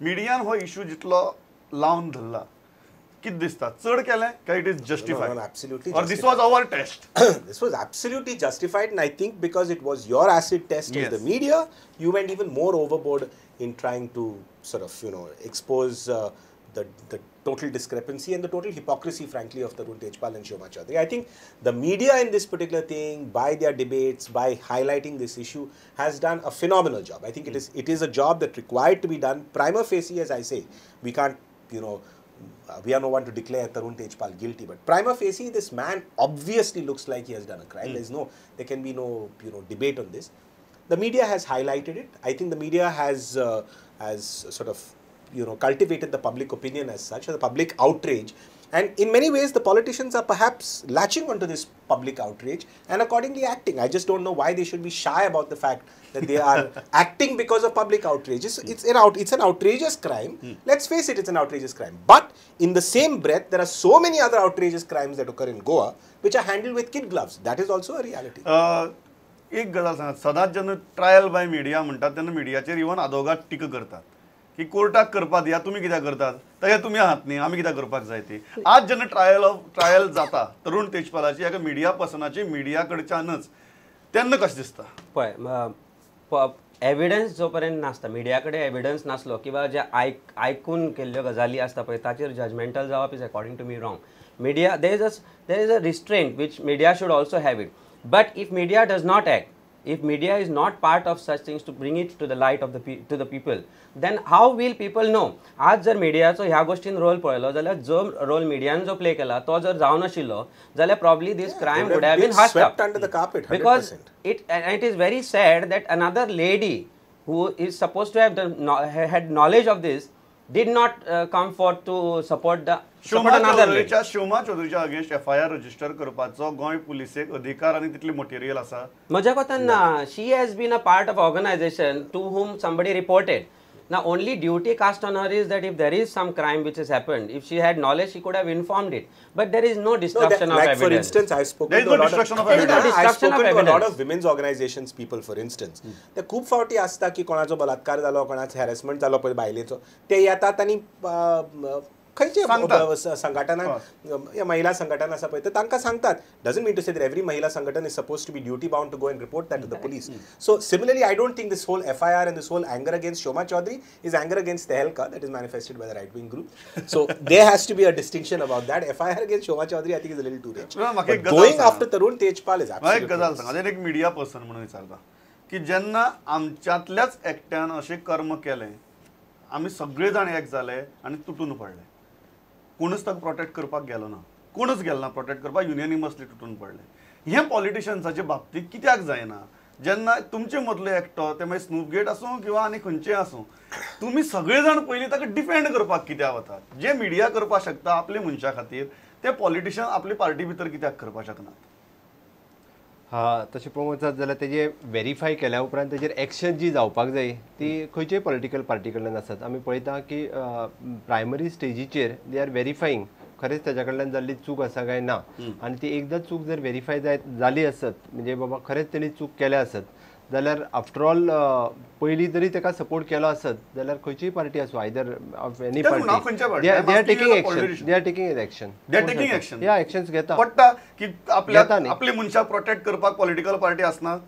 मिडियान हो इशू जितलो लावन धरला कितें दिसता चड केलें काय it is justified? Absolutely. Or this was our test? This was absolutely justified and I think because it was your acid test as the media, you went even more overboard in trying to sort of, you know, expose the total discrepancy and the total hypocrisy, frankly, of Tarun Tejpal and Shoma Chaudhary. I think the media in this particular thing, by their debates, by highlighting this issue, has done a phenomenal job. I think it is a job that required to be done. Prima facie, as I say, we can't, you know, we are no one to declare Tarun Tejpal guilty, but prima facie, this man obviously looks like he has done a crime. There can be no, you know, debate on this. The media has highlighted it. I think the media has sort of, you know, cultivated the public opinion as such, or the public outrage. And in many ways, the politicians are perhaps latching onto this public outrage and accordingly acting. I just don't know why they should be shy about the fact that they are acting because of public outrage. It's an outrageous crime. Let's face it, it's an outrageous crime. But in the same breath, there are so many other outrageous crimes that occur in Goa, which are handled with kid gloves. That is also a reality. एक गजाल सांगा, सदांच जेन्ना trial by media म्हणटात तेन्ना मिडियाचेर even आदोगाद टिका करतात की कोर्टाक करपा दिया, तुमी कित्याक करतात, तशें तुमी आहात न्ही, आमी कित्याक करपाक जाय ती. आज जेन्ना ट्रायल जाता तरुण तेजपालाची एका मिडिया पर्सनाची मिडिया कडच्यानच, तेन्ना कशें दिसता? पळय, एविडन्स जो पर्यंत नासता, मिडिया कडेन एविडन्स नासलो किंवा जे आयकून केल्ल्यो गजाली आसता पळय ताचेर जजमेंटल जावप is according to me wrong. Media, there is a restraint which media should also have it. But if media does not act, if media is not part of such things to bring it to the light of to the people, then how will people know? आज जर मिडियाचो ह्या गोष्टीन role पळयलो जाल्यार जो role मिडियान जो play केला तो जर जावं नाशिल्लो जाल्यार probably this crime would have been hushed up swept under the carpet, 100%. Because it is very sad that another lady who is supposed to have had knowledge of this did not come forth to support the Shoma चौधरीच्या against FIR register करपाचो गोंय पुलिसेक अधिकार आनी तितली material आसा म्हज्या कोतान ना. She has been a part of organization to whom somebody reported. Now only duty cast on her is that if there is some crime which has happened, if she had knowledge, she could have informed it. But there is no destruction of evidence. For instance, I've spoken to a lot of women's organizations people, for instance. ते खूब फावटी आसता की कोणाचो बलात्कार जालो, कोणाचो harassment जालो पळय बायलेचो, ते येतात आनी खंयचे संघटना महिला संघटना आसा पळय तांकां सांगतात. Doesn't mean to say that every Mahila Sangathan is supposed to be duty bound to go and report that to the police. So similarly, I don't think this whole FIR and this whole anger against Shoma Chaudhary is anger against Tehelka that is manifested by the right wing group. So there has to be a distinction about that. FIR against Shoma Chaudhary I think is a little too rich. Going after Tarun Tejpal is एक गजाल सांग, एक media person म्हणून विचारता की जेन्ना आमच्यांतल्याच एकट्यान अशें कर्म केलें, आमी सगळे जाण एक जाले आनी तुटून पडले, कोणूच ताका प्रोटेक्ट करपाक गेलो ना, कोणूच गेलो ना प्रोटेक्ट करपाक, युनियनिमसली तुटून पडले. हें पॉलिटिशन्साचे बाबतींत कित्याक जायना? जेन्ना तुमचे मदलो एकटो, ते मागीर स्नूप गेट आसूं किंवा आनी खंयचें आसूं, तुमी सगळे जाण पयलीं ताका डिफेंड करपाक कित्याक वतात? जे मिडिया करपाक शकता आपल्या मनशा खातीर, ते पॉलिटिशन आपली पार्टी भितर कित्याक करपाक शकनात? हा, तशें पळोवंक वचत जाल्यार तेजें वेरीफाय केल्या उपरांत तेजेर एक्शन जी जावपाक जाय ती खंयच्याय पॉलिटिकल पार्टी कडल्यान आसत. आमी पळयता की प्रायमरी स्टेजीचेर they are verifying खरेंच तेज्या कडल्यान जाल्ली चूक आसा काय ना, आनी ती एकदां चूक जर वेरीफाय जाली आसत, म्हणजे बाबा खरेंच तेणी चूक केल्या आसत जाल्यार आफ्टर ऑल पयलीं जरी ताका सपोर्ट केलो आसत जाल्यार खंयचीय पार्टी आसूं, either of any party, they are taking action, they are taking action, they are taking action, ह्या एक्शन्स घेता. पडटा की आपल्या आपली मनशां प्रोटेक्ट करपाक पॉलिटिकल पार्टी आसना,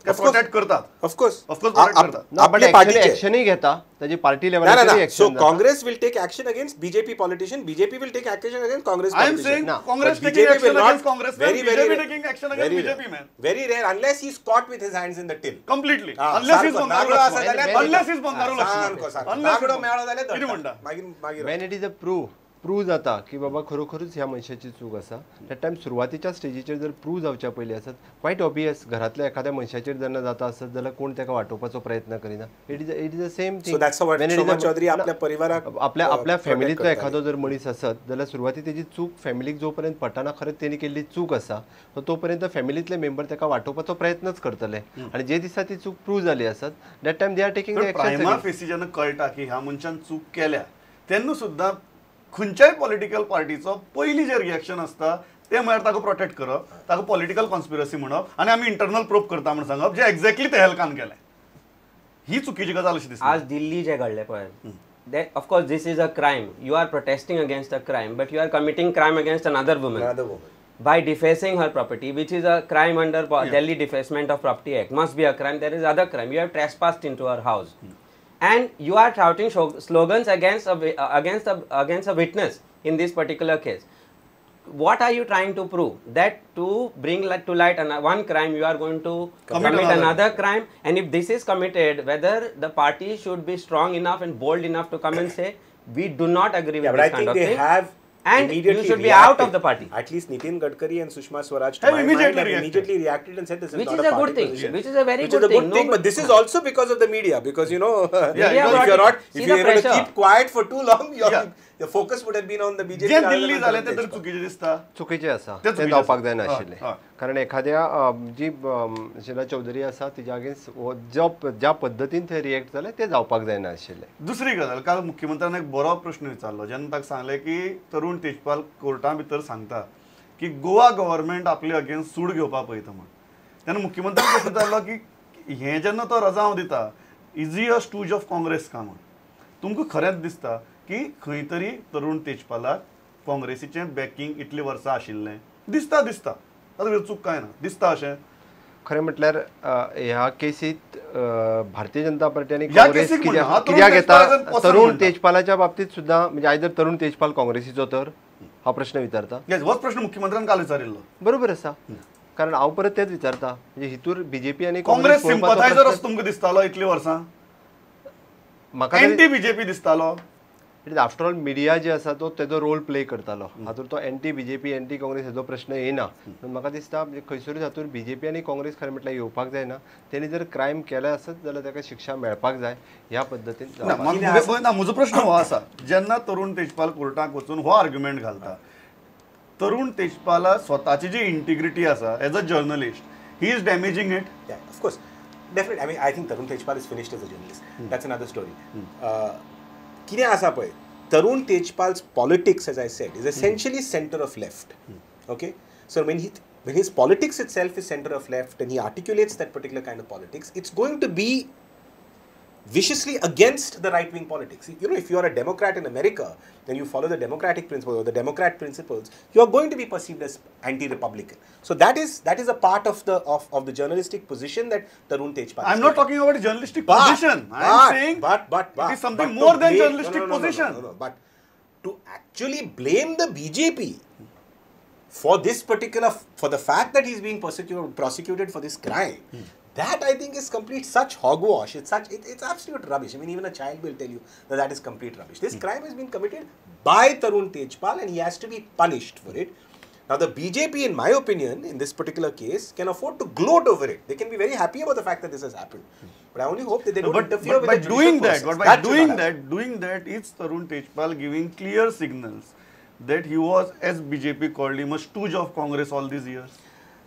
ते प्रोटेक्ट करतात. ऑफकोर्स प्रोटेक्ट करतात, बट एक्शनूय घेता ताजी पार्टी लेवलाचेर action. So Congress will take action against BJP politician, BJP will take action against Congress I am saying Congress taking action against Congress, BJP taking action against BJP man. Very rare, unless he is caught with his hands in the till completely, unless he is Bangaru Laxman, unless he is Bangaru Laxman, नागडो मेळ्ळो जाल्यार कितें म्हणटा मागीर मागीर when it is a proof prove जाता की बाबा खरोखरूच ह्या मनशाची चूक आसा, that time सुरवातीच्या स्टेजीचेर जर प्रूव जावच्या पयलीं आसत, क्वायट ऑबियस घरांतल्या एखाद्या मनशाचेर जेन्ना जाता आसत जाल्यार कोण ताका वाटोवपाचो प्रयत्न करिना. It is a same thing. So that's what Shoma Chaudhary आपल्या परिवाराक, आपल्या आपल्या फॅमिलींतलो एखादो जर मनीस आसत जाल्यार सुरवाती तेजी चूक फॅमिलीक जो पर्यंत पटना खरेंच तेणी केल्ली चूक आसा तो पर्यंत फॅमिलींतले मेंबर ताका वाटोवपाचो प्रयत्नच करतले, आनी जे दिसा ती चूक प्रूव जाली आसत that time they are taking the action. Prima facie जेन्ना कळटा की ह्या मनशान चूक केल्या तेन्ना सुद्दां खंयच्याय पॉलिटिकल पार्टीचो पयलीं जे रिएक्शन आसता ते म्हळ्यार ताका प्रोटेक्ट करप, ताका पॉलिटिकल कॉन्स्पिरसी म्हणप आनी आमी इंटरनल प्रूफ करता म्हूण सांगप, जे एक्झॅक्टली तेहलकान केलें. ही चुकीची गजाल अशी दिसता. आज दिल्ली जे घडलें पळय, That, of course, this is a crime. You are protesting against a crime, but you are committing crime against another woman. Another woman. By defacing her property, which is a crime under Delhi Defacement of Property Act. Must be a crime. There is other crime. You have trespassed into her house. And you are shouting slogans against a witness in this particular case. What are you trying to prove? That to bring to light one crime, you are going to commit another crime. And if this is committed, whether the party should be strong enough and bold enough to come and say, we do not agree with this kind of thing. Have and you should be out of the party. At least Nitin Gadkari and Sushma Swaraj to my mind, have immediately reacted and said this is which not is a a party good thing. position. Which is a very good thing. Thing, but this is also because of the media. Because you know, if you're not, if you're able to keep quiet for too long, your focus would have been on the BJP. जे दिल्ली जाले ते तर चुकीचे दिसता. चुकीचे आसा. ते जावपाक जायना आशिल्लें. कारण एखाद्या जी शीला चौधरी आसा तिच्या अगेन्स्ट ज्या पद्दतीन थंय रिएक्ट जाले ते जावपाक जायना आशिल्लें. दुसरी गजाल, काल मुख्यमंत्र्यान एक बरो प्रश्न विचारलो जेन्ना ताका सांगलें की तरुण तेजपाल कोर्टा भितर सांगता की गोवा गव्हर्मेंट आपले अगेन्स्ट सूड घेवपाक पळयता म्हूण. तेन्ना मुख्यमंत्र्यान प्रश्न विचारलो की हें जेन्ना तो रजांव दिता is he a stooge of Congress का म्हूण. तुमकां खरेंच दिसता की खंय तरी तरुण तेजपालाक काँग्रेसीचें बॅकिंग इतलीं वर्सां आशिल्लें दिसता दिसता तातूंत चूक कांय ना दिसता अशें. खरें म्हटल्यार ह्या केसीत भारतीय जनता पार्टी आनी काँग्रेस कित्याक येता तरुण तेजपालाच्या बाबतीत सुद्दां म्हणजे आयदर तरुण तेजपाल काँग्रेसीचो तर हा प्रश्न विचारता. होच प्रश्न मुख्यमंत्र्यान काल विचारिल्लो. बरोबर आसा. कारण हांव परत तेच विचारता म्हणजे हितूर बीजेपी आनी काँग्रेस सिम्पथायझर असो तुमकां दिसतालो इतलीं वर्सां, म्हाका एंटी बीजेपी दिसतालो. It is after all media जे आसा तो तेजो रोल प्ले करतालो. हातूंत तो एंटी बीजेपी एंटी काँग्रेस हेजो प्रश्न येना. पूण म्हाका दिसता म्हणजे खंयसरूच हातूंत बीजेपी आनी काँग्रेस खरें म्हटल्यार येवपाक जायना. तेणी जर क्रायम केलें आसत जाल्यार ताका शिक्षा मेळपाक जाय ह्या पद्दतीन. ना म्हजो प्रश्न हो आसा, जेन्ना तरुण तेजपाल कोर्टाक वचून हो आर्ग्युमेंट घालता, तरुण तेजपाला स्वताची जी इंटिग्रिटी आसा as a journalist, he is damaging it. Of course, definitely. I mean I think Tarun Tejpal is finished as a journalist. That's another story. कितें आसा पळय, Tarun Tejpal's politics, as I said, is essentially center of left. Okay, so when his politics itself is center of left and he articulates that particular kind of politics, it's going to be viciously against the right-wing politics. You know, if you are a Democrat in America, then you follow the democratic principles or the Democrat principles, you are going to be perceived as anti-Republican. So that is a part of the of the journalistic position that Tarun Tejpal. I'm not talking about journalistic position. I'm saying but it is something more than journalistic position. No, but to actually blame the BJP for this particular, for the fact that he's being prosecuted for this crime, that I think is complete such hogwash. It's it's absolute rubbish. I mean, even a child will tell you that that is complete rubbish. This crime has been committed by Tarun Tejpal and he has to be punished for it. Now, the BJP, in my opinion, in this particular case, can afford to gloat over it. They can be very happy about the fact that this has happened. But I only hope that they don't interfere with the judicial process. But by doing that, is Tarun Tejpal giving clear signals that he was, as BJP called him, a stooge of Congress all these years?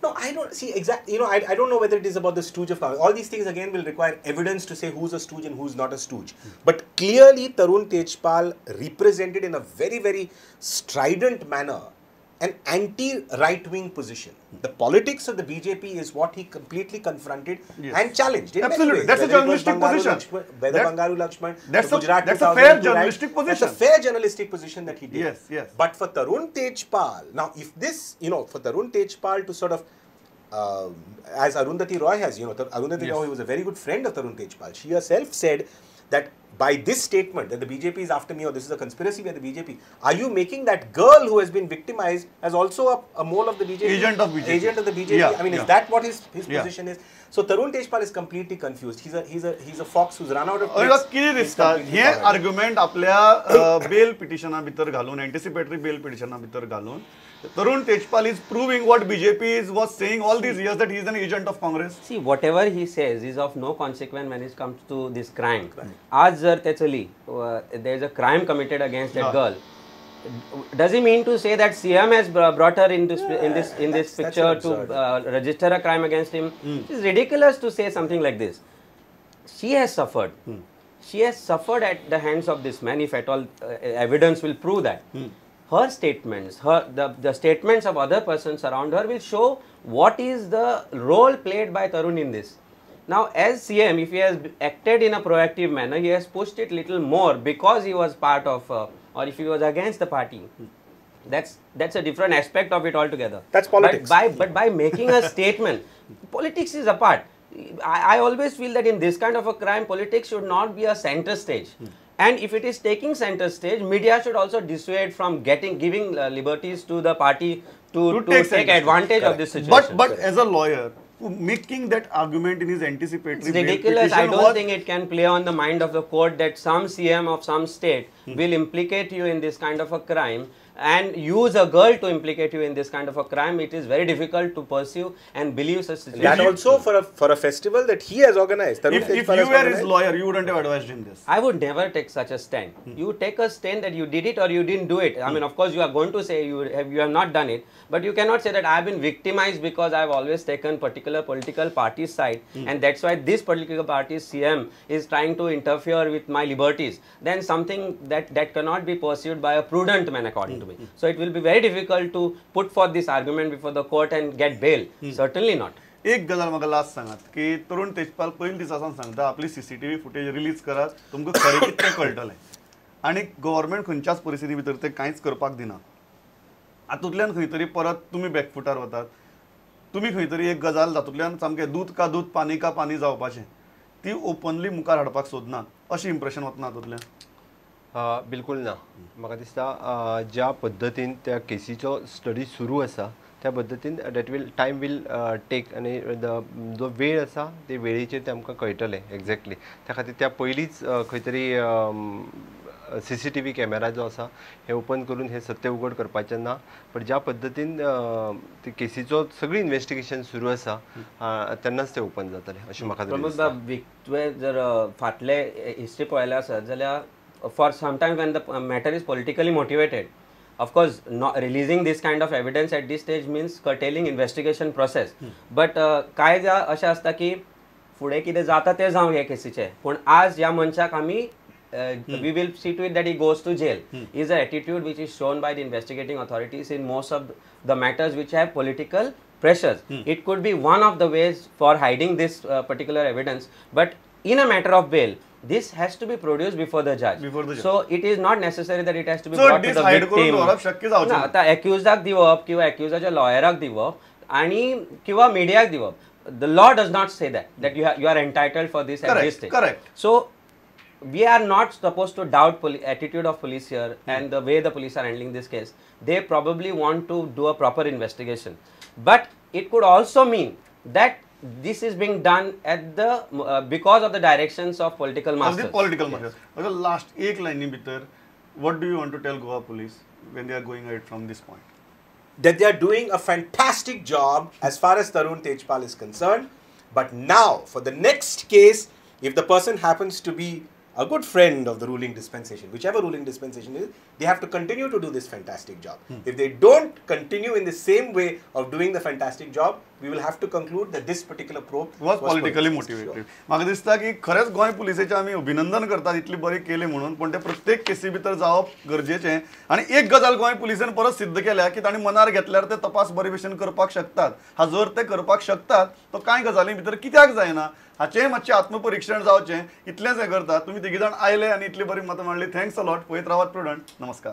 No, I don't see exactly. You know, I don't know whether it is about the stooge of Congress. All these things again will require evidence to say who's a stooge and who's not a stooge. But clearly, Tarun Tejpal represented in a very, very strident manner an anti-right-wing position. The politics of the BJP is what he completely confronted and challenged. Absolutely, that's a journalistic position. Whether Bangaru Lakshman, that's Gujarat, that's a fair journalistic position. That's a fair journalistic position that he did. Yes, yes. But for Tarun Tejpal, now if this, you know, for Tarun Tejpal to sort of, as Arundhati Roy has, you know, Arundhati Roy was a very good friend of Tarun Tejpal. She herself said that by this statement that the BJP is after me or this is a conspiracy by the BJP, are you making that girl who has been victimized as also a mole of the BJP? Agent of BJP. Agent of the BJP. Yeah, I mean, is that what his position is? So Tarun Tejpal is completely confused. He's a fox who's run out of tricks. कितें दिसता हे argument आपल्या बेल पिटिशना भितर घालून, anticipatory बेल पिटिशना भितर घालून Tarun Tejpal is proving what BJP was saying all these years, that he is an agent of Congress. See, whatever he says is of no consequence when it comes to this crime. आज जर ते चली, there is a crime committed against that girl. Does he mean to say that CM has brought her in this picture to register a crime against him? It is ridiculous to say something like this. She has suffered. She has suffered at the hands of this man, if at all evidence will prove that. Her statements, the statements of other persons around her will show what is the role played by Tarun in this. Now as CM, if he has acted in a proactive manner, he has pushed it little more because he was part of or if he was against the party. That's a different aspect of it altogether. That's politics. But by making a statement, politics is apart. I always feel that in this kind of a crime, politics should not be a center stage. And if it is taking center stage, media should also dissuade from giving liberties to the party to take advantage of this situation. But as a lawyer, making that argument in his anticipatory it's ridiculous. I don't think it can play on the mind of the court that some CM of some state will implicate you in this kind of a crime and use a girl to implicate you in this kind of a crime. It is very difficult to pursue and believe such situation. That also for a festival that he has organized. If you were his lawyer, you wouldn't have advised him this. I would never take such a stand. You take a stand that you did it or you didn't do it. I mean, of course, you are going to say you have not done it, but you cannot say that I have been victimized because I have always taken particular political party's side, and that's why this political party's CM is trying to interfere with my liberties. Then something that cannot be pursued by a prudent man, according to me. So it will be very difficult to put forth this argument before the court and get bail. Certainly not. एक गजाल म्हाका last सांगात की तरुण तेजपाल पयलीं दिसा सावन सांगता आपली सीसीटीव्ही फुटेज रिलीज करात, तुमकां खरें कितें कळटलें. आनी गव्हर्मेंट खंयच्याच परिस्थिती भितर ते कांयच करपाक दिना. हातूंतल्यान खंय तरी परत तुमी बॅकफुटार वतात, तुमी खंय तरी एक गजाल तातूंतल्यान सामकें दूद का दूद पानी का पानी जावपाचें ती ओपनली मुखार हाडपाक सोदनात अशें इम्प्रेशन वतना हातूंतल्यान? बिलकुल ना. म्हाका दिसता ज्या पद्दतीन त्या केसीचो स्टडी सुरू आसा त्या पद्दतीन that will time will take आनी जो वेळ आसा ते वेळेचेर ते आमकां कळटलें एक्झॅक्टली. त्या खातीर त्या पयलींच खंय तरी सीसीटीव्ही कॅमेरा जो आसा हे ओपन करून हे सत्य उघड करपाचें ना, पण ज्या पद्दतीन ते केसीचो सगळी इन्वेस्टिगेशन सुरू आसा तेन्नाच ते ओपन जातलें अशें म्हाका दिसता. तुवें जर फाटले हिस्ट्री पळयलें आसत जाल्यार for some time when the matter is politically motivated, of course not releasing this kind of evidence at this stage means curtailing investigation process. But काय अशें आसता की फुडें कितें जाता तें जावं हे केसीचें, पूण आज ह्या मनशाक आमी we will see to it that he goes to jail is an attitude which is shown by the investigating authorities in most of the matters which have political pressures. It could be one of the ways for hiding this particular evidence, but in a matter of bail, this has to be produced before the judge. So it is not necessary that it has to be brought to the victim. ना आता accused दिवप किंवा accusedच्या लॉयराक दिवप आणि किंवा मीडियाक दिवप, the law does not say that you are entitled for this at this stage. Correct. So we are not supposed to doubt attitude of police here and the way the police are handling this case. They probably want to do a proper investigation, but it could also mean that this is being done at the because of the directions of political masters. Of the political masters. Okay, last ek line bhitar, what do you want to tell Goa police when they are going ahead from this point? That they are doing a fantastic job as far as Tarun Tejpal is concerned, but now for the next case, if the person happens to be a good friend of the ruling dispensation, whichever ruling dispensation is, they have to continue to do this fantastic job. If they don't continue in the same way of doing the fantastic job, we will have to conclude that this particular probe was politically motivated. म्हाका दिसता की खरेंच गोंय पुलिसेचें आमी अभिनंदन करतात इतली बरी केली म्हणून, पण ते प्रत्येक केसी भितर जावप गरजेचें. आनी एक गजाल गोंय पुलिसेन परत सिद्ध केल्या की तांणी मनार घेतल्यार ते तपास बरे भशेन करपाक शकतात. हा जर ते करपाक शकतात तो कांय गजालीं भितर कित्याक जायना हाचेंय मातशें आत्मपरिक्षण जावचें इतलेंच हें करता. तुमी तिगी जाण आयले आनी इतली बरी मतां मांडली, thanks a lot. पळयत रावात प्रुडंट. नमस्कार.